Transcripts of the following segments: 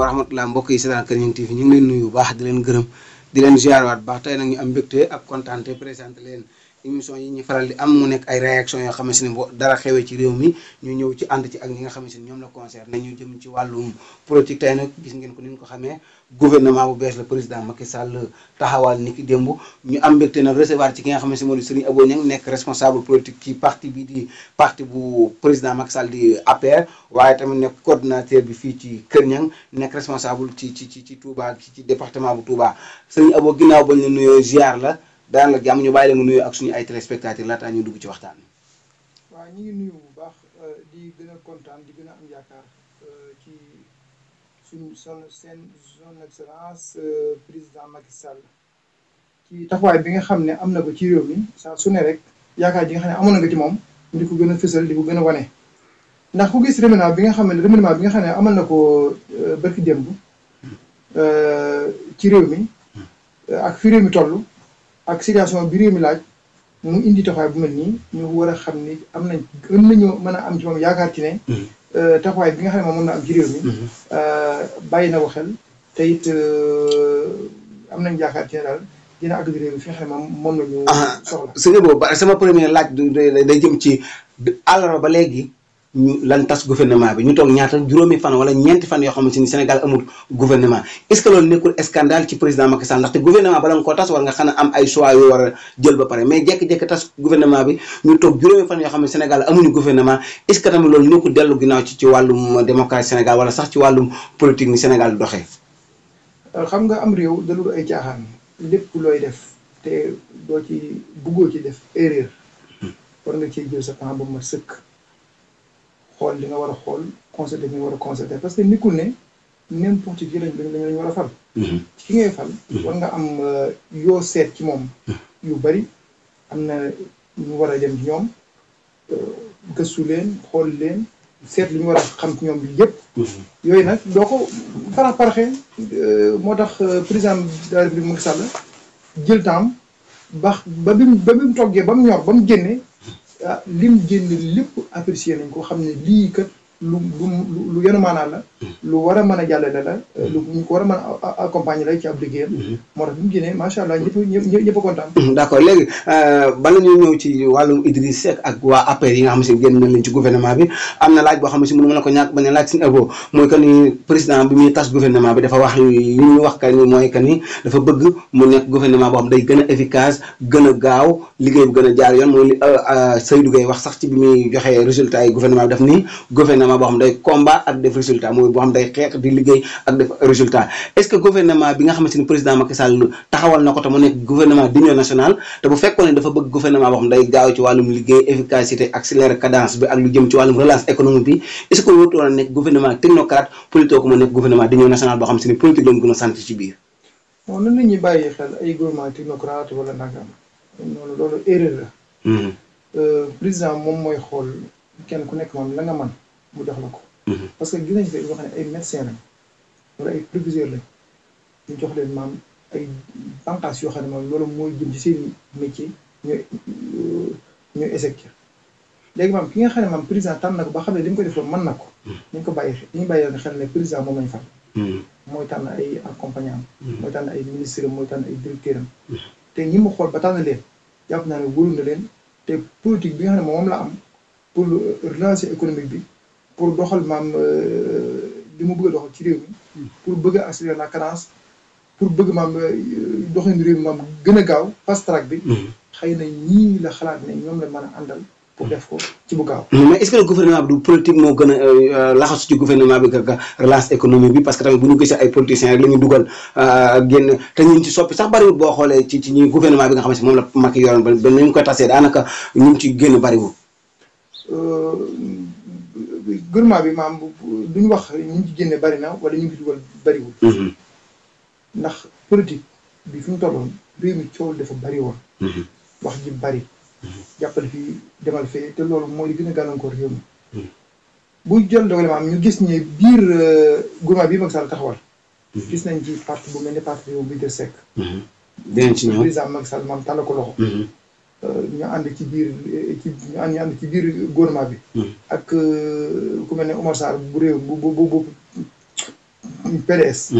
wa rahmatulah mbokk yi seetaan Kër Ñang TV ñu ngi leen nuyu bu baax di leen gërëm di leen ziarwaat bu baax tey nag ñu am mbégte ak kontaante présenté leen émission yi ñu faral di am mu nekk ay réaction yoo xamante ni boo dara xewee ci réew mi ñu ñëw ci ànd ci ak ñi nga xamante ni ñoom la concerné ñu jëm ci wàllum politique tey nag gis ngeen ko ni ñu ko xamee gouvernement bu bees la président Macky Sall taxawal ni ki démb ñu am mbégte nag recevoir ci ki nga xamante ni moo di Serigne Abo Niang nekk responsable politique ci parti bi di parti bu président Macky Sall di APR waaye tamit nekk coordinateur bi fii ci Kër Ñang nekk responsable ci Touba ci département bu Touba Serigne Abo ginnaaw bañ la nuyoo ziar la daan la jàmm ñu bàyyi la nga nuyoo ak suñu ay téléspectateurs laataa ñu dugg ci waxtaan bi. waaw ñu ngi nuyu bu baax di gën a kontaan di gën a am yaakaar ci son excellence président Macky Sall ci taxawaay bi nga xam ne am na ko ci réew mi saa su ne rek yaakaar ji nga xam ne amoon na ko ci moom di ko gën a fësal di ko gën a wane. ndax ku gis remaniement bi nga xam ne amal na ko barki démb ci réew mi ak fi réew mi toll. ak situation bi réew mi laaj mu indi taxawaay bu mel nii ñu war a xam ni am nañu mën a am ci moom yaakaar ci ne taxawaay bi nga xam ne moom na am ci réew mi bàyyi na ko xel te it am nañ yaakaar ci ne daal dina àgg réew mi fi nga xam ne moom la ñu soxla. sëñ boobu sama premier laaj day jëm ci àllarba ba léegi ñu lan tas gouvernement bi ñu toog ñaata juróomi fan wala ñeenti fan yoo xamante ni Sénégal amul gouvernement est-ce que loolu nekkul scandale ci président Macky Sall ndaxte gouvernement bala nga koo tas war nga xam ne am ay choix yu war a jël ba pare mais jékki-jékki tas gouvernement bi ñu toog juróomi fan yoo xam ne Sénégal amuñu gouvernement est-ce que tamit loolu nekkul dellu ginnaaw ci wàllum démocratie Sénégal wala sax ci wàllum politique ni Sénégal doxee. xam nga am réew dalul ay caaxaan lépp looy def te doo ci buggoo ci def erreur war nga ciy jël sa temps ba ma sëkk. xool li nga war a xool consulter li nga war a consulter parce que nekkul ne n'importe qui lañ war a fal. ci ki ngay fal. war nga am yoo seet ci moom. yu bari am na ñu war a dem ci ñoom gëstu leen xool leen seet li ñu war a xam ci ñoom bi yëpp. yooyu nag doo ko paraxee moo tax président de la République Macky Sall jël temps ba bi mu toggee ba mu ñor ba mu génne. lim génn lépp apprécié nañ ko xam ne lii kat lu yenu maanaa la lu war a mën a jàllale la lu ñu ko war a mën a accompagner la ci ab liggéeyam moo tax bi mu génnee macha allah ñëpp a kontaan. d'accord léegi bala ñuy ñëw ci wàllum Idriss Seck ak waa APR yi nga xam si génn nañ leen ci gouvernement bi am na laaj boo xam ne si mënu ma la ko ñàkk bañ a laaj Serigne Abo mooy que ni président bi muy tas gouvernement bi dafa wax li ñu wax que ni mooy que ni dafa bëgg mu nekk gouvernement boo xam day gën a efficace gën a gaaw liggéey bi gën a jaar yoon mooy li Seydou Gueye wax sax ci bi muy joxee résultat yi gouvernement bi daf ni gouvernement boo xam day combat ak def résultat mooy boo xam day xeex di liggéey ak def résultat est-ce que gouvernement bi nga xamante ni président Macky Sall taxawal na ko te mu nekk gouvernement d'union nationale te bu fekkoon ne dafa bëgg gouvernement boo xam day gaaw ci wàllum liggéey efficacité accélérer cadence bi ak lu jëm ci wàllum relance économique bi est-ce que wóotu woon a nekk gouvernement technocrate plutôt que mu nekk gouvernement d'union nationale boo xam si ni politique lañu gën a sant ci biir. bon nan la ñuy bàyyi xel ay gouvernement technocrate wala nangam noonu loolu erreur la. président moom mooy xool kenn ku nekk moom la nga mën mu jox la ko. parce que gis nañu fi ñoo xam ne ay médecins lañ wala ay proviseurs lañ ñu jox leen maam ay bànqaas yoo xam ne moom loolu mooy jëm ci seen métier ñooy échec léegi maam ki nga xam ne maam président tànn na ko ba xam ne li mu ko def loolu mën na ko. ñu ko bàyyi xel ñu bàyyi xel ne président moom lañ fal. mooy tànn ay accompagnant mooy tànn ay ministres mooy tànn ay directeurs am. te ñi mu xool ba tànn leen jàpp naa ne wóolu na leen te politique bi nga xam ne moom la am pour relancer économique bi. pour doxal maam li mu bëgg a doxal ci réew mi pour bëgg a accélérer la cadence pour bëgg maam doxalin réew mi maam gën a gaaw fast track bi xëy na ñii la xalaat ne ñoom la mën a àndal pour def ko ci bu gaaw. mais est-ce que le gouvernement bi du politique moo gën a laxasu ci gouvernement bi nga relance économique bi parce que tamit bu ñu gisee ay politiciens rek la ñu dugal génn te ñu ci soppi sax bariwul boo xoolee ci ñi gouvernement bi nga xam ne moom la Macky yoroon ba nañu koy tasee daanaka ñu ci génn bariwul. gouvernement bi maam duñu wax ñu ngi ci génne bari na wala ñu ngi ci dugal bariwul. ndax politique bi fi mu tolloon réew mi coow dafa bari woon. wax ji bari. jàppale fii demal fee te loolu mooy li gën a gàllankoor réew mi. bu jël dogal maam ñu gis ne biir gouvernement bi Macky Sall taxawal. gis nañ ci parti bu mel ne parti bu Idriss Seck. dinañ ci ñëw président Macky Sall maam tàll ko loxo. ñu ànd ci biir ñu ànd ci biir gouvernement bi. ak ku mel ne Omar Sarr bu réew bu PDS.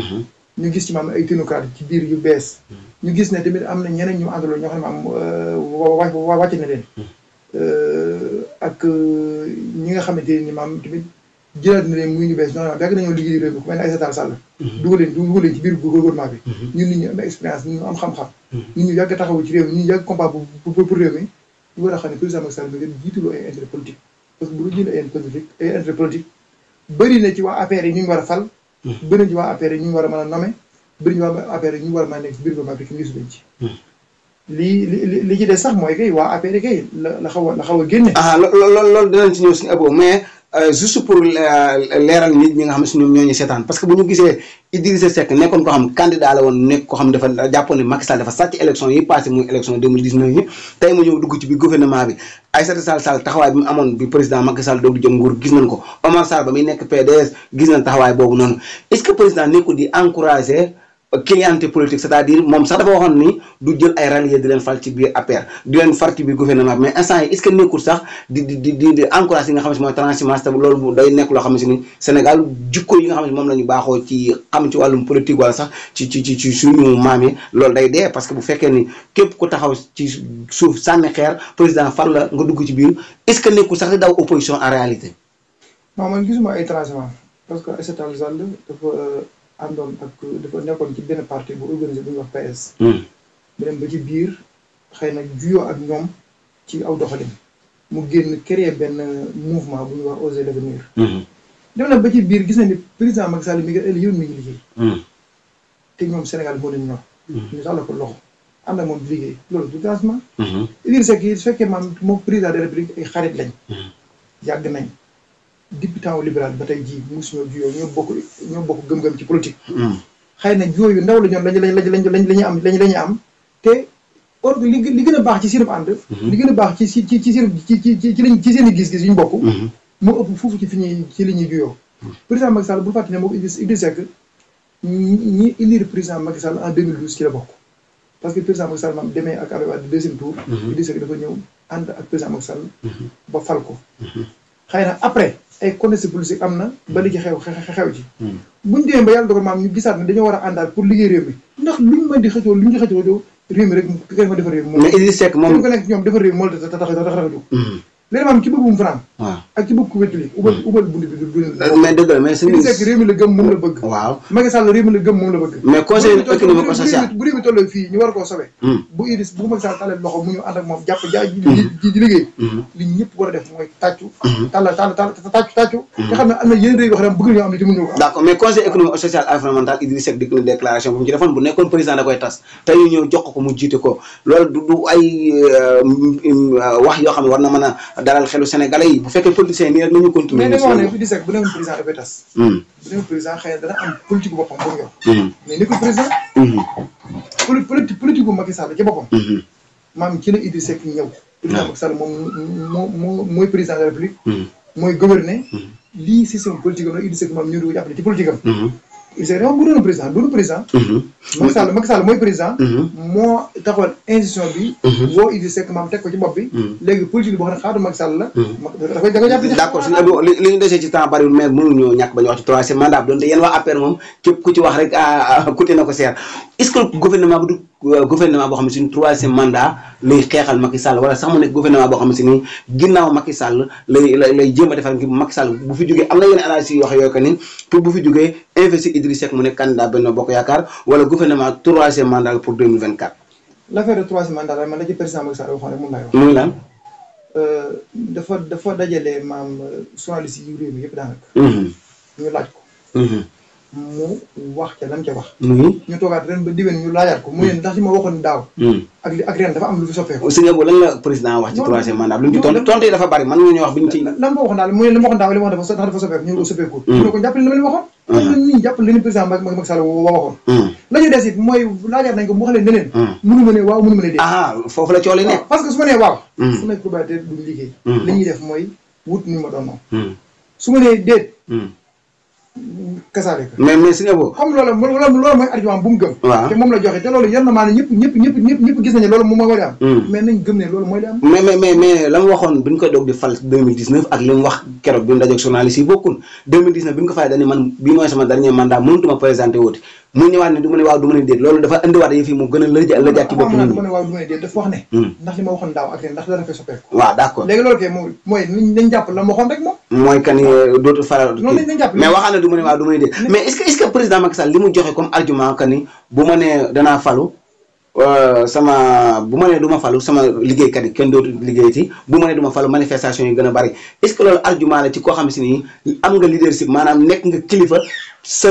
ñu gis ci maam ay technocrate ci biir yu bees. ñu gis ne tamit am na ñeneen ñu àndaloon ñoo xam ne maam wàcc na leen. ak ñi nga xamante ni maam tamit jëlaat na leen muy ñu bees ñoo xam ne yàgg nañoo liggéey réew mi ku mel ne Aïssata Tall Sall. dugal leen ci biir gouvernement bi. ñun nit ñu am expérience ñun ñu am xam-xam. ñun ñu yàgg taxawu ci réew mi ñun ñu yàgg combat pour réew mi ñu war a xam ne président Macky Sall mi ngeen jiitaloo ay intérêt politique parce que bu ñu jëlee ay intérêt politique bëri na ci waa APR yi ñu war a fal. bëri na ci waa APR yi ñu war a mën a nommer bëri na ci waa APR yi ñu war a mën a nekk ci biir gouvernement bi ki gisu leen ci. li ci des sax mooy kay waa APR kay la xaw a génne. loolu dinañ ci ñëw suñu abo mais juste pour leeral nit ñi nga xam ne ñoom ñoo ñu seetaan parce que bu ñu gisee Idrissa Seck nekkoon ko xam candidat la woon nekk ko xam dafa jàppoon ne Macky Sall dafa sàcc élection yi passé muy élection 2019 yi tey mu ñëw dugg ci biir gouvernement bi Aïssata Tall Sall taxawaay bi mu amoon bi président Macky Sall doog di jëm nguur gis nañ ko Omar Sarr ba muy nekk PDS gis nañ taxawaay boobu noonu est-ce que président nekkul di encourager clientèle politique c'est-à-dire moom sax dafa waxoon ni du jël ay ralliés di leen fal ci biir APR di leen far ci biir gouvernement bi mais instant yi est-ce que nekkul sax di encouragé yi nga xam ne mooy transhumance te loolu day nekk loo xam ne ni Sénégal jikko yi nga xam ne moom la ñu baaxoo ci xam ci wàllum politique wala sax ci suñu maam yi loolu day dee parce que bu fekkee ni képp ku taxaw ci suuf sànni xeer président far la nga dugg ci biir est-ce que nekkul sax di daw opposition en réalité. non man gisuma ay transhumance parce que Aïssata Tall Sall dafa àndoon ak dafa nekkoon ci benn parti bu organisé bu ñuy wax PS. mu dem ba ci biir xëy na juyoo ak ñoom ci aw doxalin mu génn créer benn mouvement bu ñuy wax Oser l'avenir. dem na ba ci biir gis na ni président Macky Sall mi ngi yoon mi ngi liggéey. te ñoom Sénégal moo leen ñor. ñu sax la ko loxo ànd ak moom di liggéey loolu du changement. Idrissa Seck yi su fekkee maam moom président de la République ay xarit lañ. yàgg nañ. député libéral ba tey jii mosuñoo juyoo ñoo bokk gëm-gëm ci politique. xëy na juyoo yu ndaw la ñoom lañu am te or li gën a baax ci seen ànd. li gën a baax ci seen i gis-gis yu ñu bokk. moo ëpp foofu ci li ñuy juyoo. président Macky Sall bu fàttali ne moom Idrissa Seck ñi élire président Macky Sall en 2012 ci la bokk. parce que président Macky Sall maam demee ak Abdoulaye Wade deuxième tour. Idrissa Seck dafa ñëw ànd ak président Macky Sall. ba fal ko. xëy na après. ay contexte politique am na ba li ci xew ci buñu demee ba yàlla dogal maam ñu gisaat ne dañoo war a àndaal pour liggéey réew mi ndax luñu mën di xëccoo lu ñu xëccoo réew mi rek kay ma defar réew mi mais Idrissa Seck moom ko nekk ñoom defar réew mi moo la tax a jóg léegi maam ci bëgg bu mu fanaan ak ci bëgg ku wettuli ubal bunt bi du mais dëgg la mais Idrissa Seck réew mi la gëm moom la bëgg waaw Macky Sall réew mi la gëm moom la bëgg mais conseil économique et social bu réew mi tolloo fii ñu war koo sobe bu Idrissa bu Macky Sall tàllal loxo mu ñu ànd ak moom jàpp di liggéey li ñëpp war a def mooy tàccu tàccu nga xam ne am na yeneen réew yoo xam ne bëgg ñoo am li te mënuñu ko am d'accord mais conseil économique et social environnemental Idrissa Seck dikk na déclaration bu mu ci defoon bu nekkoon président da koy tas tey ñu ñëw jox ko mu jiite ko loolu du ay wax yoo xam ne war na mën a dalal xelu Sénégal bu fekkee politiciens yi nii rek nañu continuer. mais dama wax ne Idrissa Seck bu nekkoon président dafay tas. bu nekkoon président xëy na dana am politique boppam bu mu yor. mais nekkul président. politique bu Macky Sall ci boppam. maam ci la Idrissa Seck ñëw. président Macky Sall moom mooy président de la République. mooy gouverner. lii système politique am la Idrissa Seck maam ñëw di ko jàppale ci politique am. Idrissa Seck bu doon président du président. Macky Sall mooy président. moo taxawal institution bi. woo Idrissa Seck maam teg ko ci bopp bi. léegi politique boo xam ne xaatu Macky Sall la. da koy jàpp d'accord suñu li ñu desee ci temps bariwul mais mënuñoo ñàkk ba ñu wax ci troisième mandat bi doon te yéen waa APR moom képp ku ci wax rek coûté na ko seer est-ce que gouvernement bu du gouvernement boo xam ne suñu troisième mandat lay xeexal Macky Sall wala sax mu nekk gouvernement boo xam ne si ni ginnaaw Macky Sall lay jéem a defar ngir Macky Sall bu fi jógee am na yenn analyse yi wax yooyu que ni pour bu fi jógee investir Idrissa Seck mu nekk candidat Benno Bokk Yaakaar wala gouvernement troisième mandat pour 2024. l'affaire de troisième mandat la man la ci président Macky Sall waxoon rek moom laay wax. muy lan. dafa dajale maam journaliste yi réew mi yëpp daanaka. ñu laaj ko. mu wax ca lam ca wax. ñu toogaat ren ba diwen ñu laajaat ko mu ne ndax li ma waxoon daaw. ak ren dafa am lu fi soppeeku. sëñ Abo lan la président wax ci troisième mandat lu ñu ci tontu yi dafa bari man nga ñu wax bi ñu ci. lan ma waxoon daal mu ne li ma waxoon daaw li ma wax dafa soppeeku ñu soppeeku. mu ne ko jàppale na ma li waxoon. am na ñuy jàppale leen président Macky Sall waxoon. la ñu des it mooy laajaat nañ ko mu wax leen neneen. mënu ma ne waaw mënu ma ne dee. foofu la coow li nekk. parce que su ma nee waaw. su may probabilité duñ liggéey. li ñuy def mooy wut ñu ma doon moom. su ma nee déet kasaale ka mais si nga boobu comme loolu mooy argument bu mu gëm te moom la joxe te loolu yar na maa ne ñëpp gis nañu loolu moom mooy li am mais nañ gëm ne loolu mooy li am mais la mu waxoon bi ñu koy doog di fal 2019 ak li mu wax keroog bi mu dajeeg journaliste yi bokkul 2019 bi ñu ko fay dañu man bii mooy sama dernier mandat mënutuma présenté wóoti mu ñëwaat ne du ma ne waaw du ma ne déet loolu dafa indiwaat yëf yi mu gën a lëjaat ci bopp nit ñi du ma ne waaw du ma ne déet dafa wax ne ndax li ma waxoon daaw ak leen ndax dara fay soppeeku waaw d'accord léegi loolu kay mooy nañ jàpp la ma waxoon rek moom mooy que ni dootul faral mais waxaan ne du ma ne waaw du ma ne déet mais est-ce que président Macky Sall li mu joxe comme argument que ni bu ma nee danaa falu bu ma nee du ma falu sama liggéeykat yi kenn dootu liggéey bu ma nee du ma falu manifestation yi gën a bari est-ce que loolu argument la ci koo xam si ni am nga leadership maanaam nekk nga kilifa sa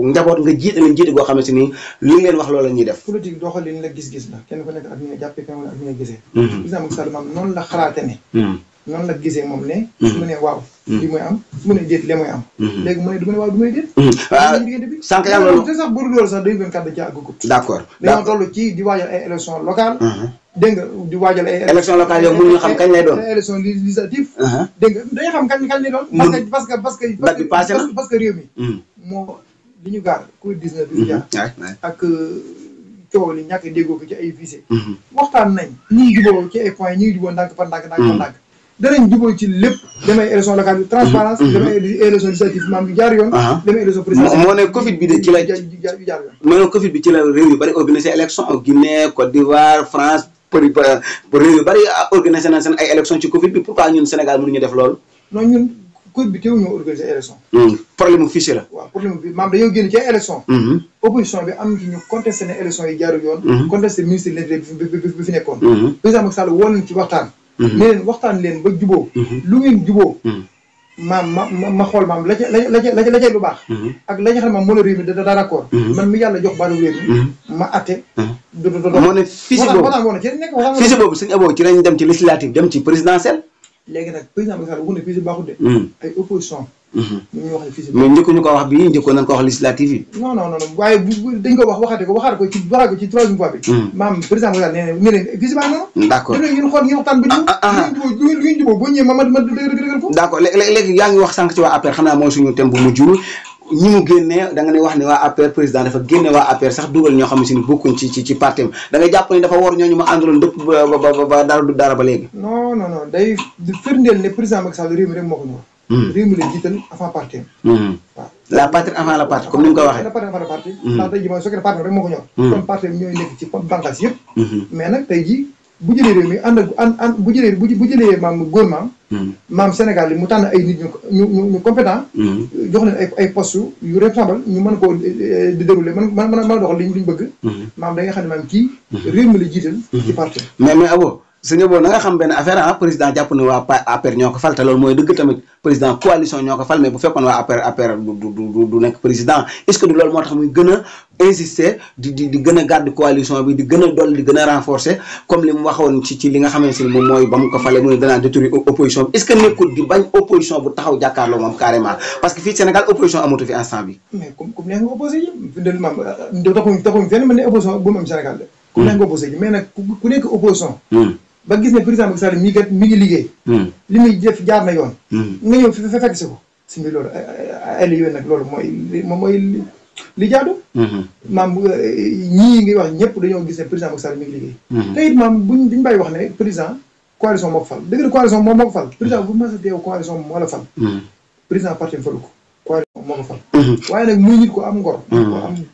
njaboot nga jiite leen jiite goo xam si ni li ngeen wax loolu la ñuy def. politique doxalin la gis-gis la kenn ku nekk ak ni nga jàppee kenn ku nekk ak ni nga gisee. président Macky Sall moom noonu la xalaate ne. noonu la gisee moom ne. su ma nee waaw. li mooy am su ma nee déet lee mooy am. léegi mu ne du ma ne waaw du ma ne déet. sànq yaa loolu te sax bu dul loolu sax 2024 da caa àggagut. d'accord dañoo toll ci di waajal ay élections locales. dégg nga di waajal ay. élections locales yow mënuñu xam kañ lay doon. ay élections législatives. dégg nga dañuy xam kañ lay doon. parce que réew mi. moo li ñu gaar Covid-19 bi jaar ak coow li ñàkk déggoo ko ci ay visé waxtaan nañ ñu ngi juboo ci ay points ñu ngi juboo ndànk par ndànk danañ juboo ci lépp demay élection locale bi transparence demay élection législative maam yu jaar yoon demay élection présidentielle moo ne Covid bi de ci la yu jaar yoon moo ne Covid bi ci la réew yu bari organisé élection Guinée Côte d'Ivoire France réew yu bari organisé nañ seen ay élection ci Covid bi pourquoi ñun Sénégal mënuñu def loolu non ñun Covid bi teewuñu organiser élection problème mu fichier la waaw problème bi maam dañoo génn ci ay élection opposition bi am ci ñu contesté ne élection yi jaaru yoon contesté ministre de l'Intérieur bi fi nekkoon président Macky Sall woo leen ci waxtaan ne leen waxtaan leen ba juboo lu ngeen juboo maam ma xool maam la ca lu baax ak la ca xam ne maam moo la réew mi da d'accord man mi yàlla jox baatu réew mi ma atte moo ne fichier boobu suñu aboo ci lañ dem ci législative dem ci présidentielle léegi nag président Macky Sall waxu ne fii si baaxul de ay opposition ñu wax ne fii si mais njëkkuñu ko wax bii njëkkoon nañ ko wax législative yi non waaye dañ ko waxaat ko ci troisième fois bi maam président Macky Sall nee leen fii si baax noonu d'accord ngeen xool ngeen waxtaan ba lu ngeen juboo boo ñëwee ma dëggal ko d'accord léegi yaa ngi wax sànq ci waa APR xam naa mooy suñu thème bu mujj ñi mu génnee da nga ne wax ne waa APR président dafa génne waa APR sax dugal ñoo xam ne si ni bokkuñ ci parti am da nga jàpp ne dafa war ñooñu ma àndaloon dëpp ba dara ba léegi non day firndeel ne président Macky Sall réew mi rek moo ko ñor réew mi la jiital avant parti am waaw la patrie avant la partie comme ni nga ko waxee la patrie avant la partie ndax tey ji mooy su fekkee ne parti rek moo ko ñor kon parti am ñooy nekk ci bànqaas yëpp mais nag tey ji bu jëlee réew mi bu jëlee maam gouvernement maam Sénégal yi mu tànn ay nit ñu compétent jox leen ay postes yu responsable ñu mën koo di dérouler mën a doxal li ñu bëgg maam da nga xam ne maam kii réew mi la jiital ci parti mais abo sëñ Abo na nga xam benn affaire président jàpp ne waa APR ñoo ko fal te loolu mooy dëgg tamit président coalition ñoo ko fal mais bu fekkoon waa APR du nekk président est-ce que du loolu moo tax muy gën a insister di gën a garder coalition bi di gën a dolli di gën a renforcer comme li mu waxoon ci li nga xamante ne moom mooy ba mu ko falee mu ne danaa détruire opposition bi est-ce que nekkul di bañ opposition bu taxaw jàkkaarloo moom carrément parce que fii Sénégal opposition amatu fi instant bi mais comme neex nga opposé yi findel maam taxuñ fenn mën ne opposition bu mu am Sénégal de ku neex nga opposé yi mais nag ku nekk opposition ba gis ne président Macky Sall mi ngi liggéey li muy def jaar na yoon nga ñëw fekk si ko si mbir loolu ay la yoon nag loolu mooy li jaadu maam ñii ngi wax ñëpp dañoo gis ne président Macky Sall mi ngi liggéey te it maam duñ bàyyi wax ne président coalition moo ko fal dëgg la coalition moo ko fal président bu ma sa teew coalition moo la fal président parti falu ko coalition moo ko fal waaye nag muy nit ko am ngor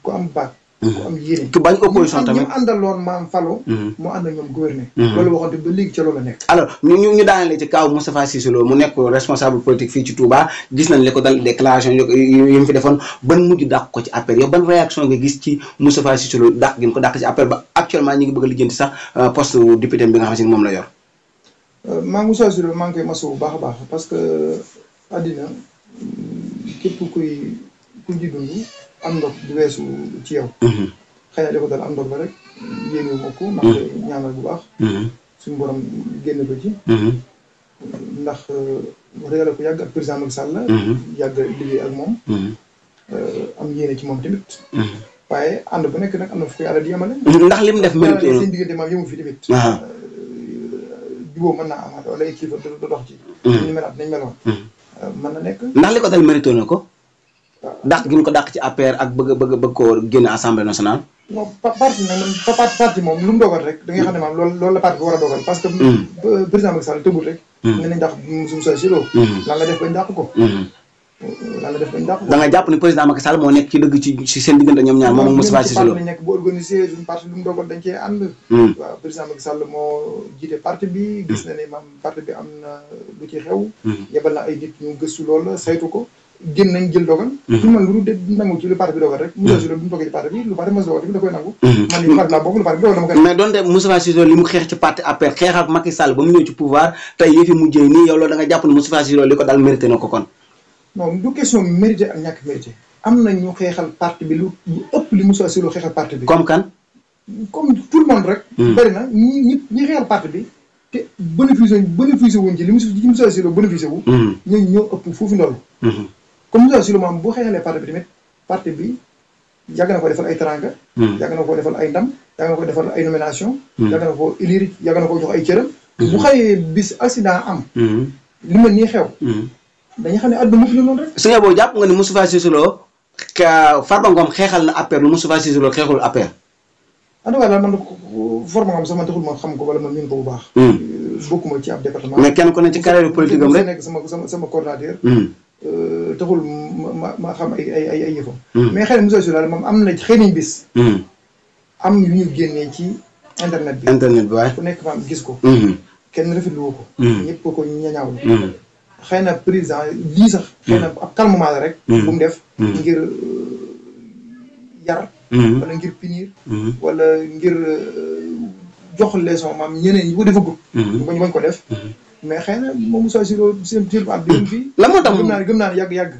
ko am baat ku am yéene ku bañ opposition tamit ñu àndaloon maam Fallou moo ànd ak ñoom gouverner loolu waxoon te ba léegi ca loolu la nekk alors ñu daanale ci kaw Moustapha Cissé Lo mu nekk responsable politique fii ci Touba gis nañ li ko dal déclaration yi mu fi defoon ban mujj dàq ko ci APR yow ban réaction nga gis ci Moustapha Cissé Lo dàq gi ko dàq ci APR ba actuellement ñi ngi bëgg a lijjanti sax poste député bi nga xam ne moom la yor maa Moustapha Cissé Lo maa ngi koy masawu bu baax a baax parce que àddina képp ku ji dund am ndox du weesu ci yow xëy na li ko dal am ndox ba rek yéene ma ko ndax ñaanal bu baax suñu borom génn ko ci ndax wax dëgg yàlla ko yàgg ak président Macky Sall la yàgg liggéey ak moom am yéene ci moom tamit waaye ànd bu nekk nag am na fu ko yàlla di yemale ndax li mu def mérite seen diggante maam yëmu fi tamit jubóo mën naa amaat wala ay kilifa du dox ci ñu melaat nañ meloon mën na nekk ndax li ko dal mérite na ko dàq gi ñu ko dàq ci APR ak bëgg koo génne assemblée nationale. non parti moom lu mu dogal rek da nga xam ne maam loolu la parti bi war a dogal parce que président Macky Sall tëbul rek ne nañ dàq Moustapha Cissé Lo lan la def bañ dàq ko lan la def bañ dàq ko da nga jàpp ni président Macky Sall moo nekk ci dëgg ci seen diggante ñoom ñaar moom ak Moustapha Cissé Lo lañ nekk bu organisé suñu parti lu mu dogal dañ cee ànd waaw président Macky Sall moo jiite parti bi gis na ne maam parti bi am na lu ci xew yebal na ay nit ñu gëstu loolu saytu ko génn nañ jël dogal ñu man lu de nangu ci lu parti bi dogal rek Moustapha Cissé Lo bi mu toggee ci parti bi lu parti mos dogal da koy nangu man ni parti laa bokk lu parti bi dogal dama koy mais doonte Moustapha Cissé Lo li mu xeex ci parti APR xeex ak Macky Sall ba mu ñëw ci pouvoir tey yëfi mujjee nii yow loolu da nga jàpp ne Moustapha Cissé Lo li ko daal mérité na ko kon non du question mérité ak ñàkk mérité am na ñu xeexal parti bi lu ëpp li Moustapha Cissé Lo xeexal parti bi comme kan comme tout le monde rek bëri na ñi xeexal parti bi te bénéficié wuñ ci li Moustapha Cissé Lo bénéficié wu ñooñu ñoo ëpp foofu ndoll comme Moustapha Cissé Lo maam bu xeexalee parti bi tamit parti bi yàgg na ko defal ay teranga yàgg na ko defal ay ndam yàgg na ko defal ay nomination yàgg na ko élire yàgg na ko jox ay cëram bu xëyee bis accident am li mel nii xew dañuy xam ne àdduna mu noonu rek su nga boobu jàpp nga ni Moustapha Cissé Lo Farba Ngom xeexal na APR lu Moustapha Cissé Lo xeexul APR en tout cas daal man Farba Ngom sax man taxul ma xam ko wala man miin ko bu baax bokkuma ci ab département mais kenn ku ne ci carrière politique am rek nekk sama coordinateur taxul ma xam ay yëfam mais xëy na Moustapha Cissé Lo moom am na xëy nañ bis am yu ñu génnee ci internet bi waaye ku nekk maam gis ko kenn rafetlu woo ko ñëpp ko ñañaaw xëy na président lii sax xëy na ab calmement la rek bu mu def ngir yar wala ngir punir wala ngir jox leçon maam ñeneen ñi ko defagul ñu bañ ko def mais xëy na moom Moustapha Cissé Lo seen am bi fii la moo tax gëm naa ne yàgg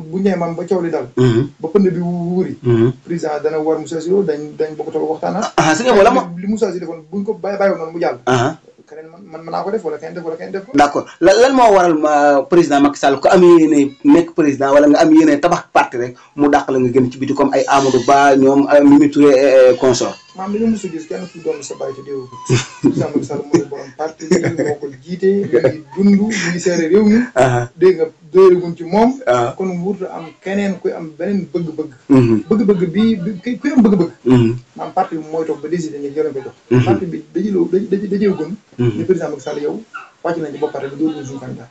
bu ñëwee maam ba coow li dal ba pënd bi wuuri président dana war Moustapha Cissé Lo dañ bokk toog waxtaan si nga wala li Moustapha Cissé defoon buñ ko bàyyi noonu mu jàll keneen man mën naa ko def wala keneen def ko d'accord lan moo waral président Macky Sall ko am yéene nekk président wala nga am yéene tabax parti rek mu dàq la nga gën ci biti comme ay Amadou Ba ñoom Mimi Touré consort maam dañoo mos a gis kenn ku doon sa bàyyi te déewu ko président Macky Sall mooy borom parti bi moo ko jiite mi ngi dund mi ngi seere réew mi dégg nga doyaleguñ ci moom kon wurtu am keneen kuy am beneen bëgg-bëgg bi kuy am bëgg-bëgg maam parti bi mooy toog ba décidé ni yoleen ko jox parti bi dajeegun ni président Macky Sall yow wàcc nañ ci bopp parti bi doo doon suñu candidat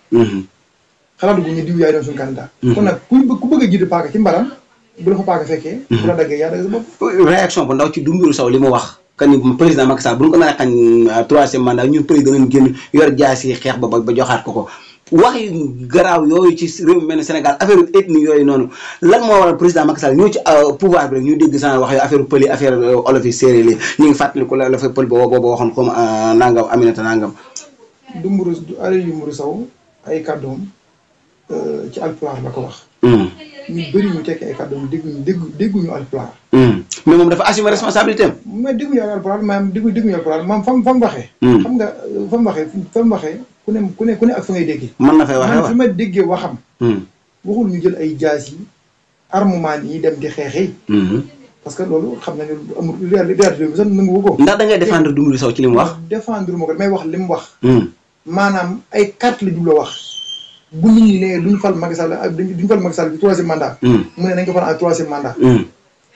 xalaatu gu ñu diw yaay doon suñu candidat kon nag ku bëgg a jiite paaka ci mbaram bu la fa paaka fekkee bu la daggee yaa dagg sa bopp réaction bu ndaw ci Doumbourou Sow li mu wax que ni président Macky Sall bu ñu ko nar a xañ troisième mandat ñun président nañ génn yor jaas yi xeex ba joxaat ko waxi garaaw yooyu ci réew mi mel ne Sénégal affaire ethnie yooyu noonu lan moo waral président Macky Sall ñëw ci pouvoir bi rek ñu dégg sans wax yooyu affaire pël yi affaire olof yi séeréer yi ñu ngi fàttali ko la fa pël booba waxoon comme nangam Aminata nangam Doumbourou Sow ay kàddoom ci alpulaar la ko wax ñu bëri ñu tekki ay kàddoom dégguñu alpulaar mais moom dafa assumer responsabilité am mais dégguñu alpulaar maanaam dégguñu alpulaar maam fa mu waxee xam nga fa mu waxee ku ne ak fa ngay déggee mën na fay waxee fi ma déggee waxam waxul ñu jël ay jaas yi armement yi dem di xeexi parce que loolu xam na ne amul réalité bi sax nangu ko ndax da ngay défendre Doumbourou Sow ci li mu wax défendre ma ko damay wax li mu wax maanaam ay carte la jubloo wax bu nit ñi ne duñ fal Macky Sall duñ fal Macky Sall bi troisième mandat mu ne nañ ko fal en troisième mandat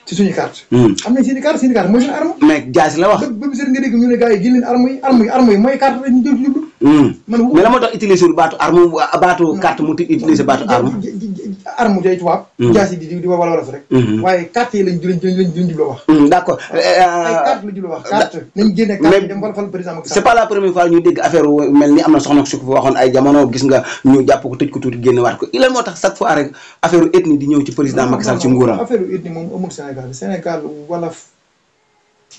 ci suñu carte am nañ seen i carte mooy seen arme mais jaasi la wax ba bi seen nga dégg ñu ne gars yi génn leen arme yi mooy carte lañ jël jublu mais la moo tax utiliser baatu arme baatu carte mu utiliser baatu arme arme day tubaab jaasi di wala fa rek waaye carte yi lañ jubloo wax d'accord ay carte la jubloo wax carte nañ génne carte yi dem fal président Macky Sall c'est pas la première fois ñu dégg affaire mel ni am na soxna su ko waxoon ay jamono gis nga ñu jàpp ko tëj ko tuuti génn waat ko lan moo tax chaque fois rek affaire ethnie di ñëw ci président Macky Sall ci nguuram affaire ethnie moom amul Sénégal wolof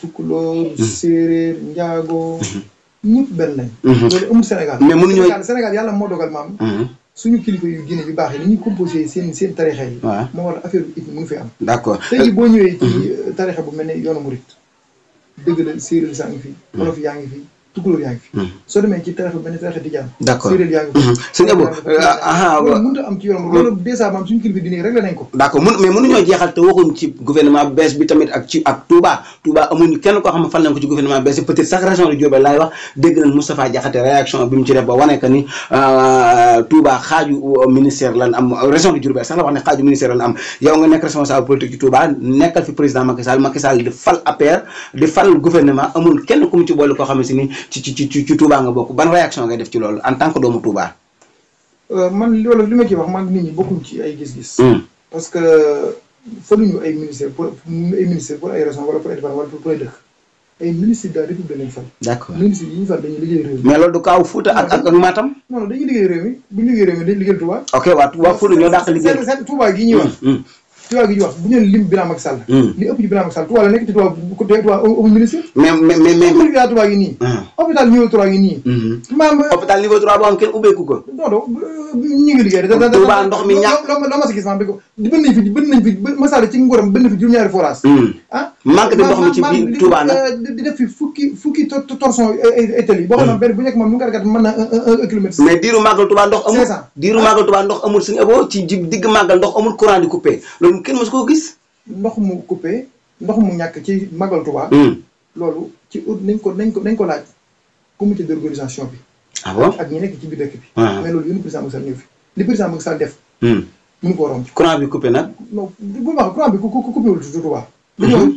tukulóor séeréer njaago ñëpp benn lañ loolu amul Sénégal mais mënuñoo Sénégal yàlla moo dogal maam suñu kilifa yu Guinée yu baax yi ni ñuy composé seen tarixa yi moo war affaire ethnie mënu fi am d'accord tey jii boo ñëwee ci tarixa bu mel ne yoonu murit dëgg la séeréer saa ngi fi wolof yaa ngi fi tukulóor yaa ngi fi. soo demee ci tarixa benn tarixa tijaan. d'accord séeréer yaa ngi fi. sëñ Abo loolu mënut a am ci yoon loolu dèjà maam suñu kilifa diine réglé nañ ko. d'accord mais mënuñoo jeexal te waxuñ ci gouvernement bees bi tamit ak Touba amuñu kenn koo xam ne fal nañ ko ci gouvernement bees bi peut-être sax région de Diourbel laay wax dégg nañ Moustapha Diakhaté réaction bi mu ci def ba wane que ni Touba xaaju ministère lan am région de Diourbel sax la wax ne xaaju ministère lan am yow nga nekk responsable politique ci Touba nekkal fi président Macky Sall di fal APR di fal gouvernement amul kenn ku mu ci boole koo xam ne si ni ci Touba nga bokk ban réaction ngay def ci loolu en tant que doomu Touba. man loolu li ma ci wax man nit ñi bokkuñ ci ay gis-gis. parce que faluñu ay ministère pour ay raison wala pour ay département wala pour ay dëkk ay ministre de la République lañ fal. d'accord ministre yi ñu fal dañuy liggéey réew mi. mais loolu du kaaw Fouta ak Matam. non dañuy liggéey réew mi bu ñu liggéey réew mi dañuy liggéey Touba. ok waa Fouta ñoo dàq liggéey. seen Touba gi ñuy wax. Touba gi ñuy wax bu ñu lim bilan Macky Sall. li ëpp ci bilan Macky Sall Touba la nekk ci Touba amul ministre. mais Touba gi nii. hôpital niveau 3 gi nii. hôpital niveau 3 boo xam kenn ubbeeku ko. non ñu ngi liggéey. Touba ndox mi ñàkk loo ma si gis maanaam bën nañ fi Massala ci nguuram bën na fi juróom-ñaari forage. manque de ndox mi ci biir Touba nag. di def fi fukki torsion ay tali boo xam ne benn bu nekk moom nu mu gàtt mën na 1 kilomètre. mais diiru màggal Touba ndox amul. diiru màggal Touba ndox amul suñu ëppoo ci digg màggal ndox amul courant di coupé loolu kenn mësu koo gis. ndox mu coupé ndox mu ñàkk ci màggal Touba. loolu ci nañ ko laaj comité d'organisation bi. ah bon ak ñi nekk ci biir dëkk bi. mais loolu yéen président Macky Sall ñëw fi li président Macky Sall def. mënu ko romb. courant bi coupé nag. non bu baax courant bi coupé wul Touba. dañoo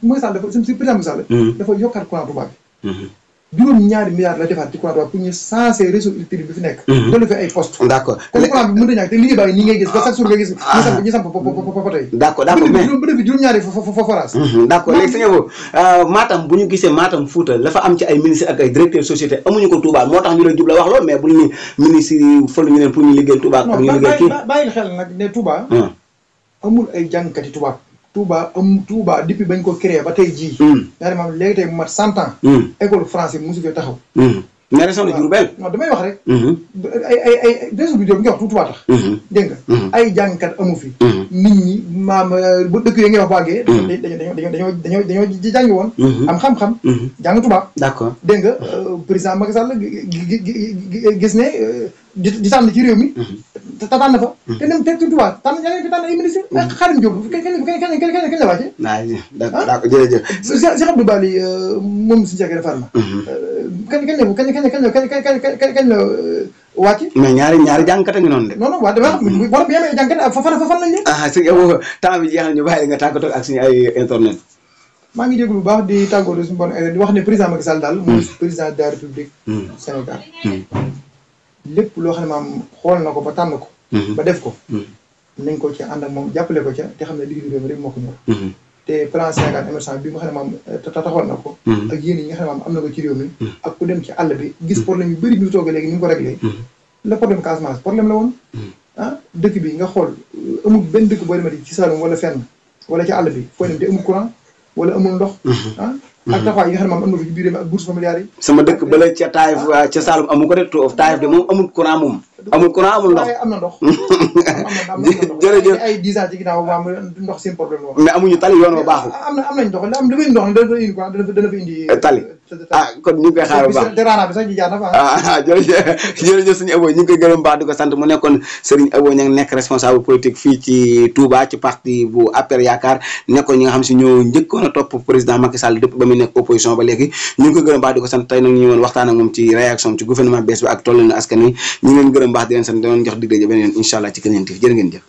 Macky Sall dafa si président Macky Sall. dafa yokkaat courant Touba bi. juróom-ñaari milliards la defaat ci courant Touba pour ñu sensé réseau électrique bi fi nekk. dolli fi ay poste. d'accord kon courant bi mënut a ñàkk te liggéey baa ngi nii ngay gis ba chaque jour nga gis. ñu samp tey. d'accord mais ba defi juróom-ñaari forage. d'accord léegi sëñ Abo Matam bu ñu gisee Matam Fouta la fa am ci ay ministres ak ay directeurs société amuñu ko Touba moo tax ñu lay jubla wax loolu mais bu ñu ni ministres yi fël ñu leen pour ñu liggéeyal Touba ak ñu liggéey kii bàyyil xel nag ne Touba amul ay jàngkati tubaab Touba depuis bañ ko créé ba tey jii. yaa maam léegi tey mu mat 100 ans. école français mosu fee taxaw. mais région de Diourbel. non damay wax rek. ay réseau bi nga wax Touba tax. dégg nga ay jàngkat amu fi. nit ñi maam bu dëkk yi ngay wax bàggee. dañoo jàngi woon. am xam-xam. jàng Touba. d'accord dégg nga président Macky Sall gis ne di tànn ci réew mi. te tànn fa. te dem te Touba tànn yaa ngi fi tànn ay ministres. Khadim Diop kañ la wàcce. d'accord jërëjëf. Cheikh Abdou Bali moom suñu jàkkee defaat ma. kañ la wàcce. mais ñaari jàngkat a ngi noonu de. non waaw dama wax borom bi yamee jàngkat fan lañ leen. sëñ Abo temps bi jeex na ñu bàyyi nga tàggatoo ak suñu ay internet. maa ngi déglu bu baax di tàggatoo suñu bon di wax ne président Macky Sall daal. mooy président de la République Sénégal. lépp loo xam ne maam xool na ko ba tànn ko. ba def ko. nañ ko ci ànd ak moom jàppale ko ca te xam ne liggéeyu réew mi rek moo ko ñor. te plan Sénégal émergent bi nga xam ne maam taxawal na ko. ak yéen yi nga xam ne maam am na ko ci réew mi. ak ku dem ci àll bi gis problème yu bëri bi mu toogee léegi ni mu ko réglé. le problème Casamance problème la woon. dëkk bi nga xool amul benn dëkk boo demee ci Saloum wala fenn wala ci àll bi foo dem te amul courant wala amul ndox. ak taxawaay yi nga xam ne maam am na ko ci biir réew mi ak bourse familiale yi. sama dëkk bële ca Taïf ca Saloum amu ko de Taïf de moom amul courant moom. amul courant amul ndox am na ndox. jërëjëf ay 10 ans ci ginnaaw maam ndox seen problème la woon. mais amuñu tali yoon wa baaxul. am nañ ndox dafay ndox dana indi quoi dana fa indi. tali kon ñu ngi koy xaar bu baax te raana bi sax ji jaar na fa. jërëjëf suñu Abo ñu ngi koy gërëm baax di ko sant mu nekkoon Serigne Abo ña ngi nekk responsable politique fii ci Touba ci parti bu APR Yaakaar nekkoon ñi nga xam si ñoo njëkkoon a topp président Macky Sall depuis ba muy nekk opposition ba léegi ñu ngi koy gërëm baax di ko sant tey nag ñu ñëwoon waxtaan ak moom ci réaction ci gouvernement bees bi ak toll na askan wi ñu ngi leen gërëm baax di leen sant di leen jox dig daje beneen yoon incha allah ci keneen jëf jërë ngeen jëf